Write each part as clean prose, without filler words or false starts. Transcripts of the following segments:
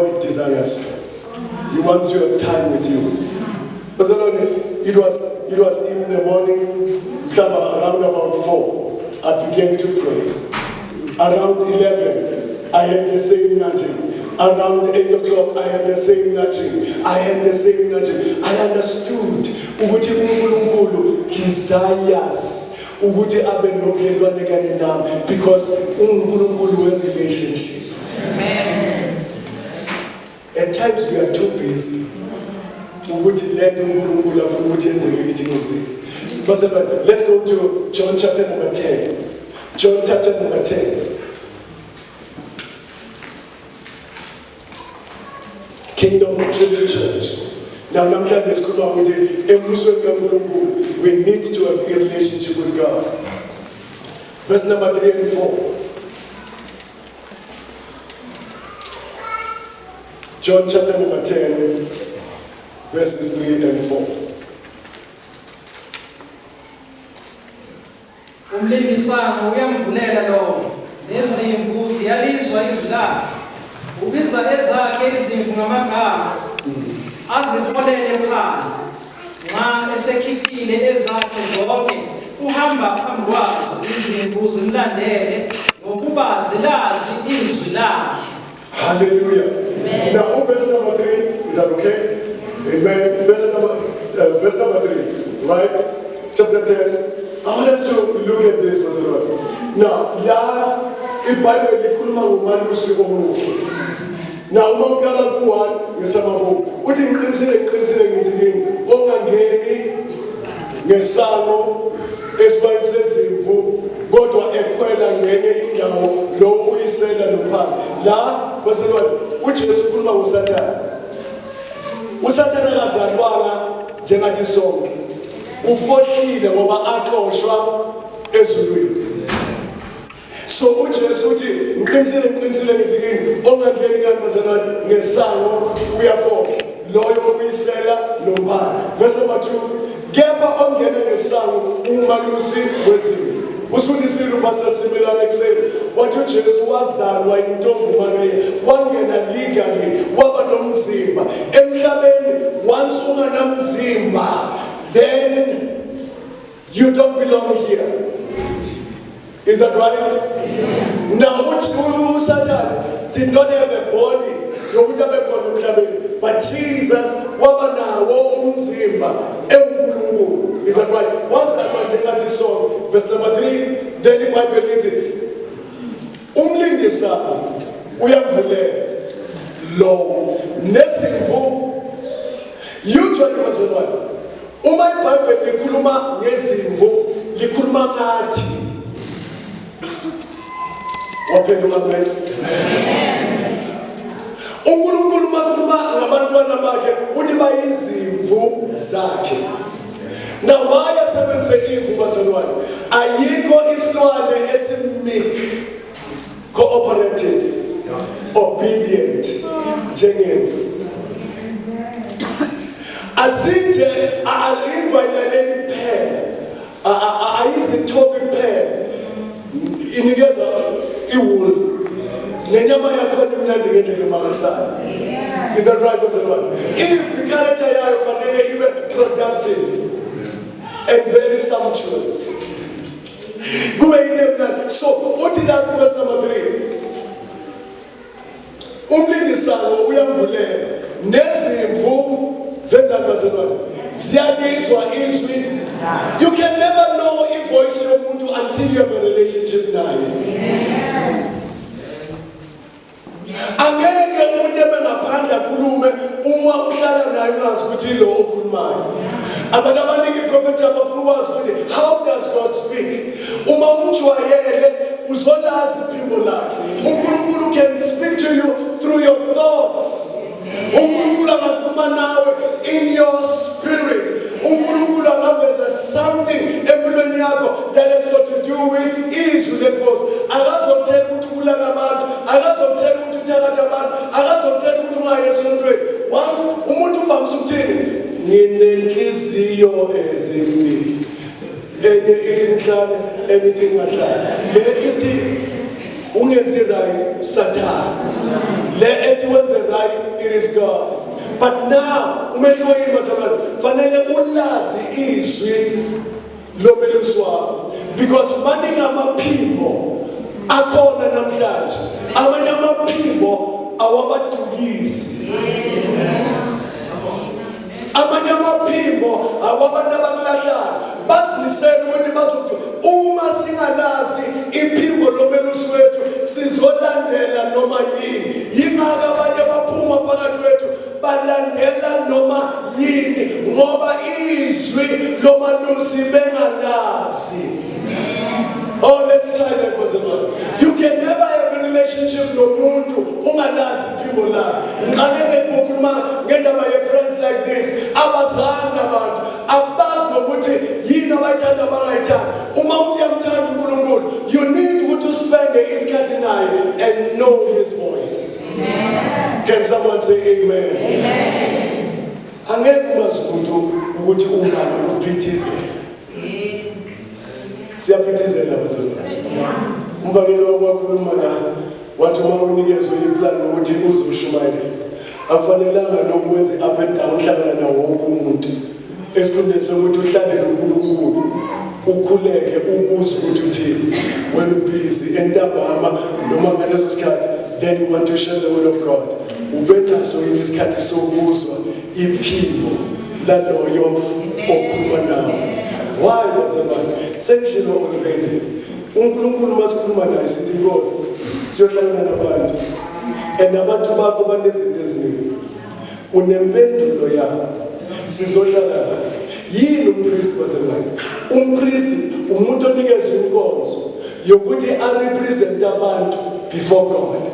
God desires. He wants to have time with you. Bazalwane, it was in the morning, mhlawumbe around about 4, I began to pray. Around 11, I had the same nudging. Around 8 o'clock, I had the same nudging. I had the same nudging. I understood ukuthi uNkulunkulu desires ukuthi abe nobudlelwane kanye nami because uNkulunkulu we-relationship. At times we are too busy ukuthi le nto uNkulunkulu afuna ukuthi yenzeke kithi ingenzeki. Bazalwane, let's go to John chapter number 10. John chapter number 10. Kingdom Driven Church. Now namhlanje sikhuluma ukuthi embusweni kaNkulunkulu we need to have a relationship with God. Verse number 3 and 4. John chapter number 10 verses 3 and 4. Umlindisango uyamvulela lowo, nezimvu ziyalizwa izwi lakhe. Ubiza ezakhe izimvu ngamagama, aziholele phandle. Nxa esekhiphile ezakhe zonke, uhamba phambi kwazo, izimvu zimlandele, ngokuba zilazi izwi lakhe. Hallelujah. Amen. Now, verse number 3, is that okay? Amen. Verse number 3, right? Chapter 10. I want us to look at this verse. Now, la iBhayibheli likhuluma ngomalusi omuhle. Now, uma uqala ku-1 ngesamabuku, uthi ngiqinisile ngiqinisile ngithi kini, ongangeni ngesango esibayeni sezimvu kodwa ekhwela ngenye indawo lo uyisela nomphangi. La bazalwane, uJesu ukhuluma ngoSathane. USathane akazalwanga njengathi sonke, ufohlile ngoba axoshwa ezulwini. So uJesu uthi ngiqinisile ngiqinisile ngithi kini, ongangeni ngani bazalwane ngesango uyafohla, loyo uyisela nomphangi. Verse number 2, kepha ongena ngesango umalusi wezimvu. Usifundisile uPastor Simelane ekuseni wathi uJesu wazalwa intombi uMaria, wangena legally, waba nomzimba emhlabeni. Once unganamzimba, then you don't belong here. Is that right? Now uSathane did not have a body yokuthi abe khona emhlabeni, but Jesus waba nawo umzimba enguNkulunkulu. Is that right? Wazalwa njengathi sonke. Verse number 3, then iBhayibheli lithi umlindisango uyamvulela lo nezimvu. Usually bazalwane, uma iBhayibheli likhuluma ngezimvu likhuluma ngathi. Waphenduka, amen. UNkulunkulu makhuluma ngabantwana bakhe uthi bayizimvu zakhe. Now why asebenzise imvu bazalwane? Ayikho isilwane esi-meek, cooperative, obedient njengemvu. Asinje imvu ayilaleli kuphela, ayizithobi kuphela, inikeza iwool nenyama yakhona imnandi ngendlela emangalisayo. Is that right, bazalwane? If character yayo fanele ibe productive and very sumptuous, kube into emnandi. So uthi la ku-verse number 3, umlindisango uyamvulela nezimvu zenzani bazalwane? Ziyalizwa izwi. You can never know ivoice yomuntu until you have a relationship naye. Angeke umuntu eme ngaphandle akhulume uma uhlala naye ungazi ukuthi yilo okhulumayo. Abantu abaningi iprofethi abafuna ukwazi ukuthi how does God speak. Uma umjwayele uzolazi iphimbo lakhe. UNkulunkulu can speak to you through your thoughts. UNkulunkulu angakhuluma nawe in your spirit. UNkulunkulu angaveza something empilweni yakho that has got to do with izwi lenkosi. Akazokutshela ukuthi ubulala abantu, akazokutshela ukuthi uthakatha abantu, akazokutshela ukuthi ungayi esontweni. Once umuntu uvamise ukuthini? Nginenhliziyo ezimbili, enye ithi ngihlale, enye ithi ngingahlali. Le ithi ungenzi right, sathane. Le ethi wenze right. It is God. But now, umehluko yini bazalwane? Fanele ulazi izwi lomelusi wakho because maningi amaphimbo akhona namhlanje. Amanye amaphimbo awabadukisi. Amanye amaphimbo awabantu abakulahlayo bazimisele ukuthi bazothi uma singalazi iphimbo lomelusi wethu sizolandela noma yini. Yingakho abanye baphuma phakathi kwethu balandela noma yini ngoba izwi lomalusi bengalazi. Oh, let's try that, bazalwane. You can never have a relationship nomuntu ungalazi iphimbo lakhe. Ngiqale ngekukhuluma ngendaba ye-friends like this. Abazani abantu, abazi nokuthi yini abayithanda abangayithandi. Uma uthi uyamthanda uNkulunkulu, you need ukuthi uspende isikhathi naye and know his voice. Can someone say amen? Angeke umazi umuntu ukuthi ungani uphithizela. Siyaphithizela bazalwane. Umvangeli wakhuluma la wathi uma unikezwe iplan ukuthi uzoshumayela akufanelanga lokhu wenze up and down uhlangana nawo wonke umuntu esikhundleni sokuthi uhlale noNkulunkulu ukhuleke ubuze ukuthi uthini wena ubhizi entambama noma ngaleso sikhathi, then you want to share the word of God. Ube naso yini isikhathi sokuzwa iphimbo laloyo okhuluma nawe? Why, bazalwane? Sengishilo already, uNkulunkulu masikhuluma naye sithi, "Nkosi, siyohlangana nabantu and abantu bakho banezinto eziningi, unempendulo yabo, sizohlala la." Yini umpristi, bazalwane? Umpristi umuntu onikezwe inkonzo yokuthi arepresent abantu before God.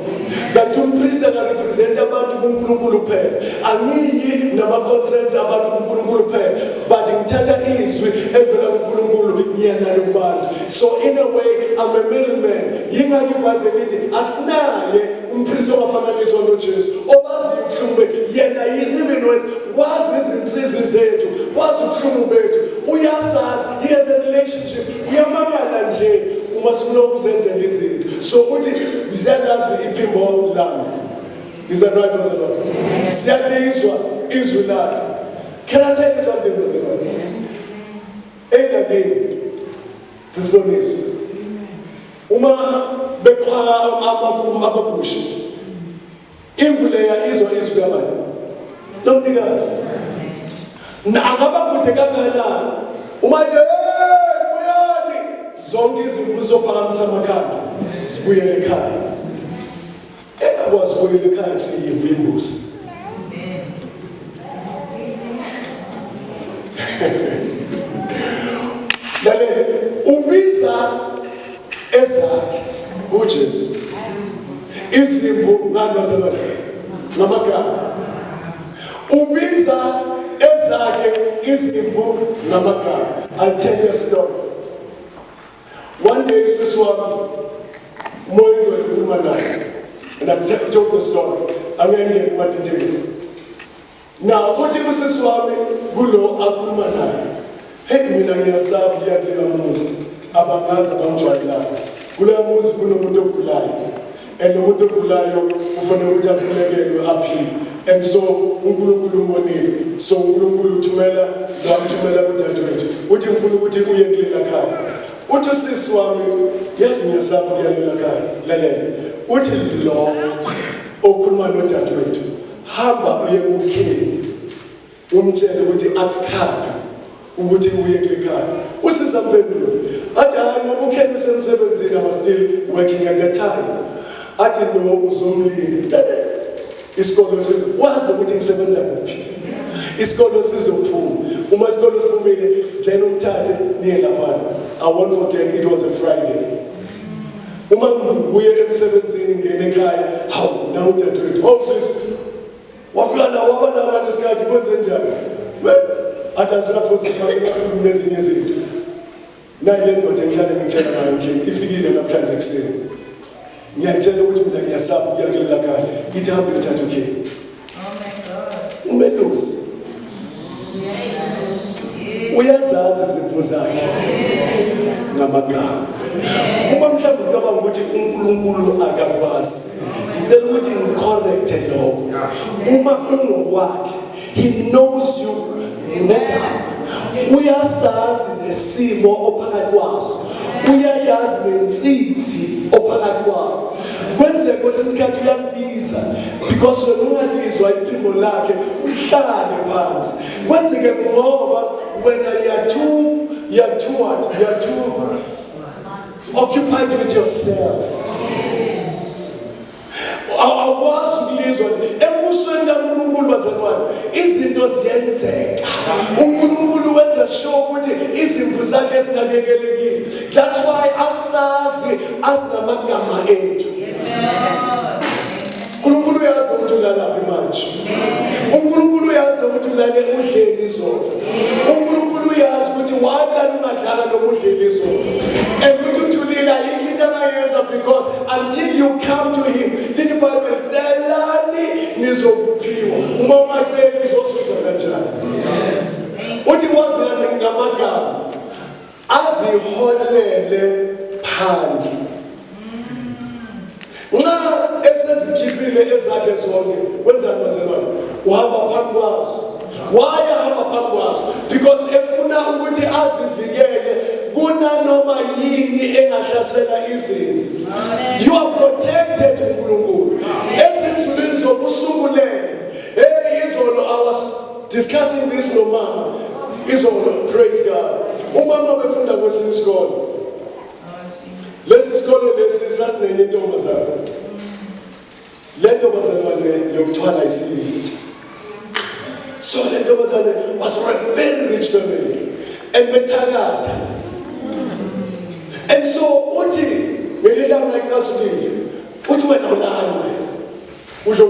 Kanti umpristi akarepresent abantu kuNkulunkulu kuphela. Angiyi nama-concerns abantu kuNkulunkulu kuphela, but ngithatha izwi evela kuNkulunkulu ngiyanalo kubantu. So in a way I'm a middleman. Yingakho iBhayibheli lithi asinaye umpristi ongafananiswa noJesu, obaziyo ubuhlungu bethu. Yena is even worse, wazi izinsizi zethu, wazi ubuhlungu bethu, uyasazi. He has a relationship. Uyamangala nje uma sifuna ukuzenzela izinto. So uthi siyalazi iphimbo lami. Is that right, bazalwane? Siyalizwa izwi lakhe. Can I tell you something, bazalwane? Engadini sisiboniso uma beqhwaka amagusha, imvu leya izwa izwi kabani? Lomnikazi. Angaba kude kangakanani, uma nje, "Hey, buyani," zonke izimvu zizophakamisa amakhanda zibuyele ekhaya. Engakwazi ukubuyela ekhaya kusiyimvu imbuzi. Lalela, ubiza ezakhe uJesu izimvu ngani, bazalwane? Ngamagama. Ubiza ezakhe izimvu ngamagama. I'll tell you a story. One day sisi wami, uMoya oNgcwele ukhuluma naye and I told the story, angeke ngene kuma-details now. Uthi usisi wami kulo akhuluma naye, "Hey, mina ngiyasaba ukuya kuleya muzi, abangazi abangijwayelayo. Kuleya muzi kunomuntu ogulayo and lo muntu ogulayo kufanele ukuthi akhulekelwe aphile, and so uNkulunkulu umbonile, so uNkulunkulu uthumela lo amthumela kudadewethu, uthi ngifuna ukuthi uye kulela khaya." Uthi usisi wami, "Yazi ngiyasaba ukuya kulela khaya." Lalela, uthi lo okhuluma nodadewethu, "Hamba uye kuKheli, umtshele ukuthi akukhaphe ukuthi uye kule khaya." Usisamphendule athi, "Hayi, ngoba uKheli usemsebenzini." I was still working at the time. Athi, "No, uzomlinda isikolo size wazi nokuthi ngisebenza kuphi. Isikolo sizophuma, uma isikolo siphumile then umthathe niye laphana." I won't forget, it was a Friday. Uma ngibuye emsebenzini ngene ekhaya, hawu, nawu udadewethu. "Oh sisi, wafika la waba la ngalesikhathi, kwenze njani?" We, athi asingaphosisi masingakhulumi nezinye izinto. "Nayi le ndoda engihlale ngitshela ngayo nje ifikile namhlanje ekuseni. Ngiyayitshela ukuthi mina ngiyasaba ukuya kulela khaya, ithi hambe uyothatha uKheli." Umelusi uyazazi izimvu zakhe ngamagama. Uma mhlawumbe ucabanga ukuthi uNkulunkulu akakwazi, ngicela ukuthi ngicorrecte lokho. Uma ungowakhe, he knows you ngegama. Uyasazi nesimo ophakathi kwaso, uyayazi nensizi ophakathi kwayo. Kwenzeka kwesinye isikhathi uyakubiza because wena ungalizwa iphimbo lakhe, uhlale phansi. Kwenzeke ngoba wena you are too what? You are too occupied with yourself. Awukwazi ukulizwa embusweni kaNkulunkulu, bazalwane. Izinto ziyenzeka. UNkulunkulu wenza sure ukuthi izimvu zakhe zinakekelekile. That's why asazi azinamagama ethu. uNkulunkulu uyazi nokuthi ulalaphi manje. UNkulunkulu uyazi nokuthi ulale udleni izolo. UNkulunkulu uyazi ukuthi why ulale ungadlala noma udleni izolo. And uthi uthulile, ayikho into angayenza, because until you come to him, lithi iBhayibheli, "Celani, nizokuphiwa." Uma ungaceli, uzozuza kanjani? Uthi wazi ngamagama, aziholele phandle. Nxa esezikhiphile ezakhe zonke, wenzani, bazalwane? Uhamba phambi kwazo. Why ahamba phambi kwazo? Because efuna ukuthi azivikele kunanoma yini engahlasela izimvu. You are protected uNkulunkulu ezinzulwini zobusuku lele. Hey, izolo I was discussing this nomama izolo, praise God. Umama befunda kwesinye isikole. Lesi sikole lesi sasinenye intombazane. Le ntombazane yokuthwala isilithi. So le ntombazane was from a very rich family and bethakatha. And so uthi ngelinye ilanga icasukile, uthi, "Wena ulani wena?" Usho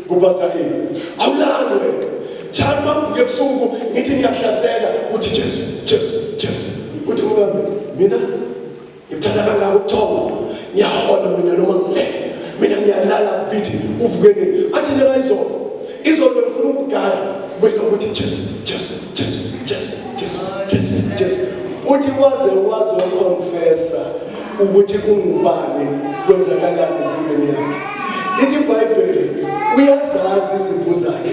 kupastor A, "Awulani wena njani? Mangivuka ebusuku ngithi ngiyakuhlasela, uthi Jesu, Jesu, Jesu." Uthi, "Umami, mina ngikuthanda kangaka ubuthongo, ngiyahola mina noma ngilele, mina ngiyalala mfithi. Uvuke nini?" Athi, "Njenga izolo, izolo bengifuna ukugaya wena ukuthi Jesu, Jesu, Jesu, Jesu, Jesu, Jesu, Jesu." Uthi waze wazoconfessa ukuthi ungubani, kwenzakalani empilweni yakhe. Lithi iBhayibheli uyazazi izimvu zakhe.